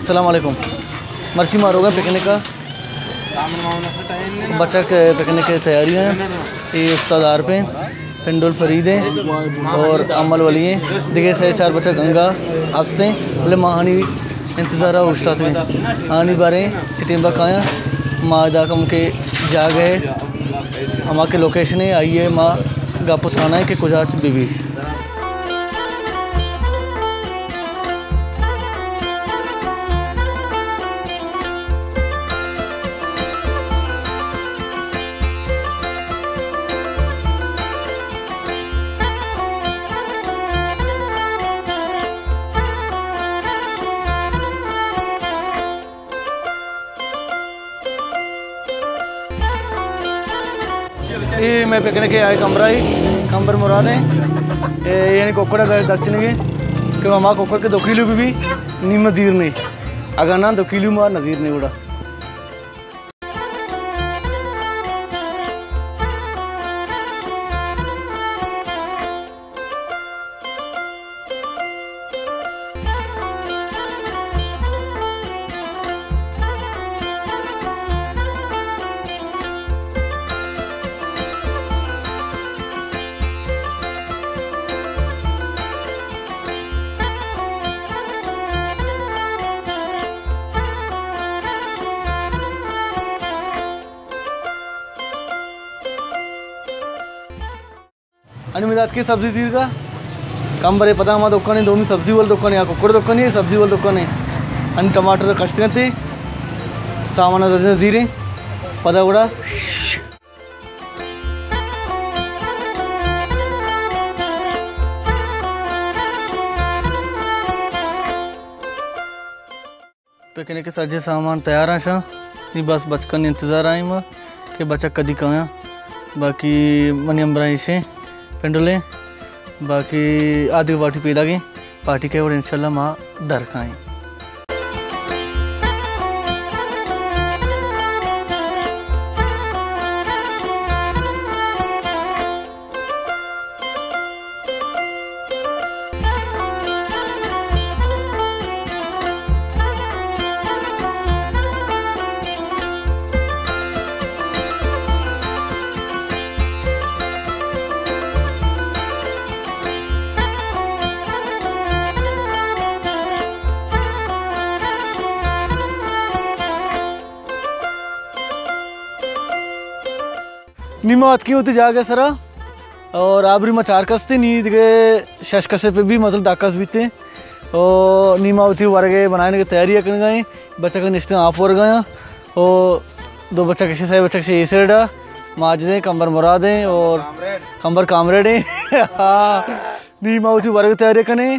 السلام علیکم۔ مرچی ما روگا پکنک ءَ۔ بچک پکنک ءِ تیاری ایں۔ اے استاد عارف ایں، پنڈول فرید ایں اور امل ولی ایں۔ دگہ سے چار بچک انگا ہست ایں، بلے ما آنی انتظار ءَ اوشتاتگ ایں۔ آنی باریں چہ ٹیم ءَ کایاں۔ ما ادا کمکے جاگہ ءَ، ہما کہ لوکیشن ایں، آئی ءَ ما گپ ءُ تران ایں کہ کجا چہ بہ بی۔ اے مئے پکنک ءِ آئے کمبر ایں، کمبر مراد ایں۔ اے یعنی ککڑ ءَ درچنگے کہ ہما ککڑ کہ دو کیلو بہ بی، نی ما دیر نہ ایں۔ اگاں نہ دو کیلو ما نہ دیر نہ ایں گڑا۔ انی مداد کے سبزی زیرگا، کمبرے پدا ما دکانے، دومی سبزی ول دکانے، یا ککڑ دکانے، سبزی ول دکانے۔ انی ٹماٹر کشتگنتے، سامان زدن زیریں، پدا گڑا۔ پکنک ءِ سجیں سامان تیار ایں شاں۔ نی بس بچکانی انتظار ءَ ایں ما کہ بچک کدی کایاں۔ باقی منی ہمبراہ ایشیں پنڈلیں۔ باقی آدگہ پارٹی پیداگیں۔ پارٹی کئے وڑ انشاءاللہ ما در کائیں۔ نی ما اتکیں وتی جاگہ ءِ سرا اور آبری ما چار کس تھے، نی دگہ شش کسے پہ بھی، مطلب دہ کس بیتے۔ اور نی ما وتی ورگے بنائنے کی تیاری کنگا ایں۔ بچک نشتے آپ ورگا ایں۔ اور دو بچک ایشی سائے، بچک ایشی اے سائیڈ ایں۔ ماجد ایں، کمبر مراد ایں اور کمبر کامریڈ ایں۔ ہاں۔ نی ما وتی ورگ تیاری کنے۔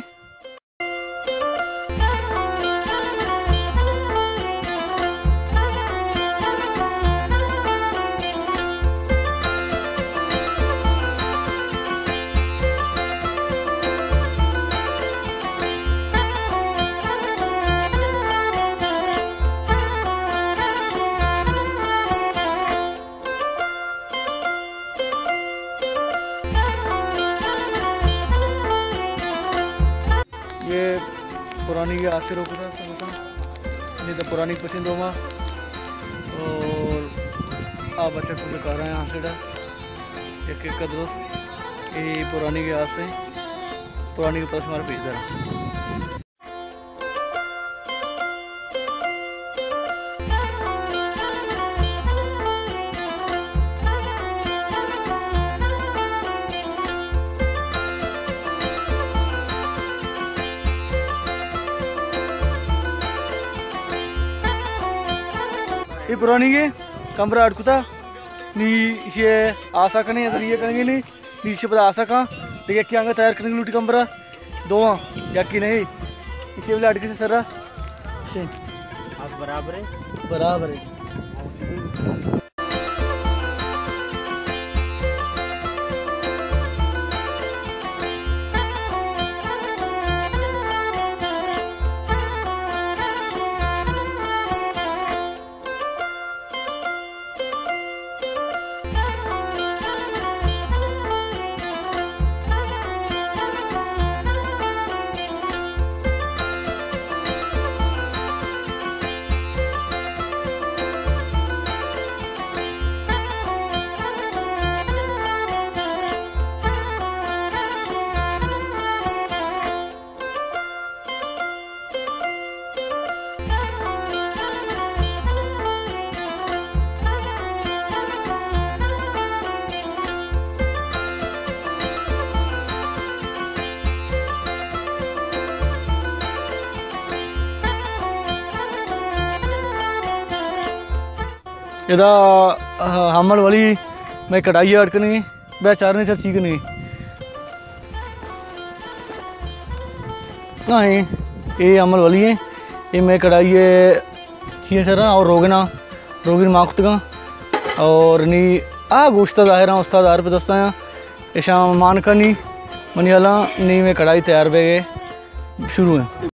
یہ پرانی کے آسے روکتا سنگتاں، یہ تو پرانی پچیں دوما اور آ بچک کو کارا ہیں آسے ڈا، یک یک درست یہ پرانی کے آسے، پرانی کے پاس ہمارا پیش دارا۔ اے پرانی کے کمبرا اڈ کتا، نی ایشی آسا کنے، اصل یہ کنگے نہیں۔ نی ایشی پدا آسا کاں، دگہ یکے آنگا تیار کنگی لوٹی کمبرا، دواں، یکے نہیں۔ ایشی بلے اڈ کسے سرا۔ شے۔ اب برابر ہے؟ برابر ہے۔ ادا، آ، حمل ولی مئے کڑائی اڈ کنی، بیا چارنے چر چی کنی۔ ہاں، اے، اے حمل ولی ایں، اے مئے کڑائی اے چی ایں سر اور روگنا، روگن مان کتگاں اور نی آ گوشتا ظاہر ایں استاد عارف دستا ایں، اشاں مان کنی منی حالاں نی مئے کڑائی تیار بیگے شروع ایں۔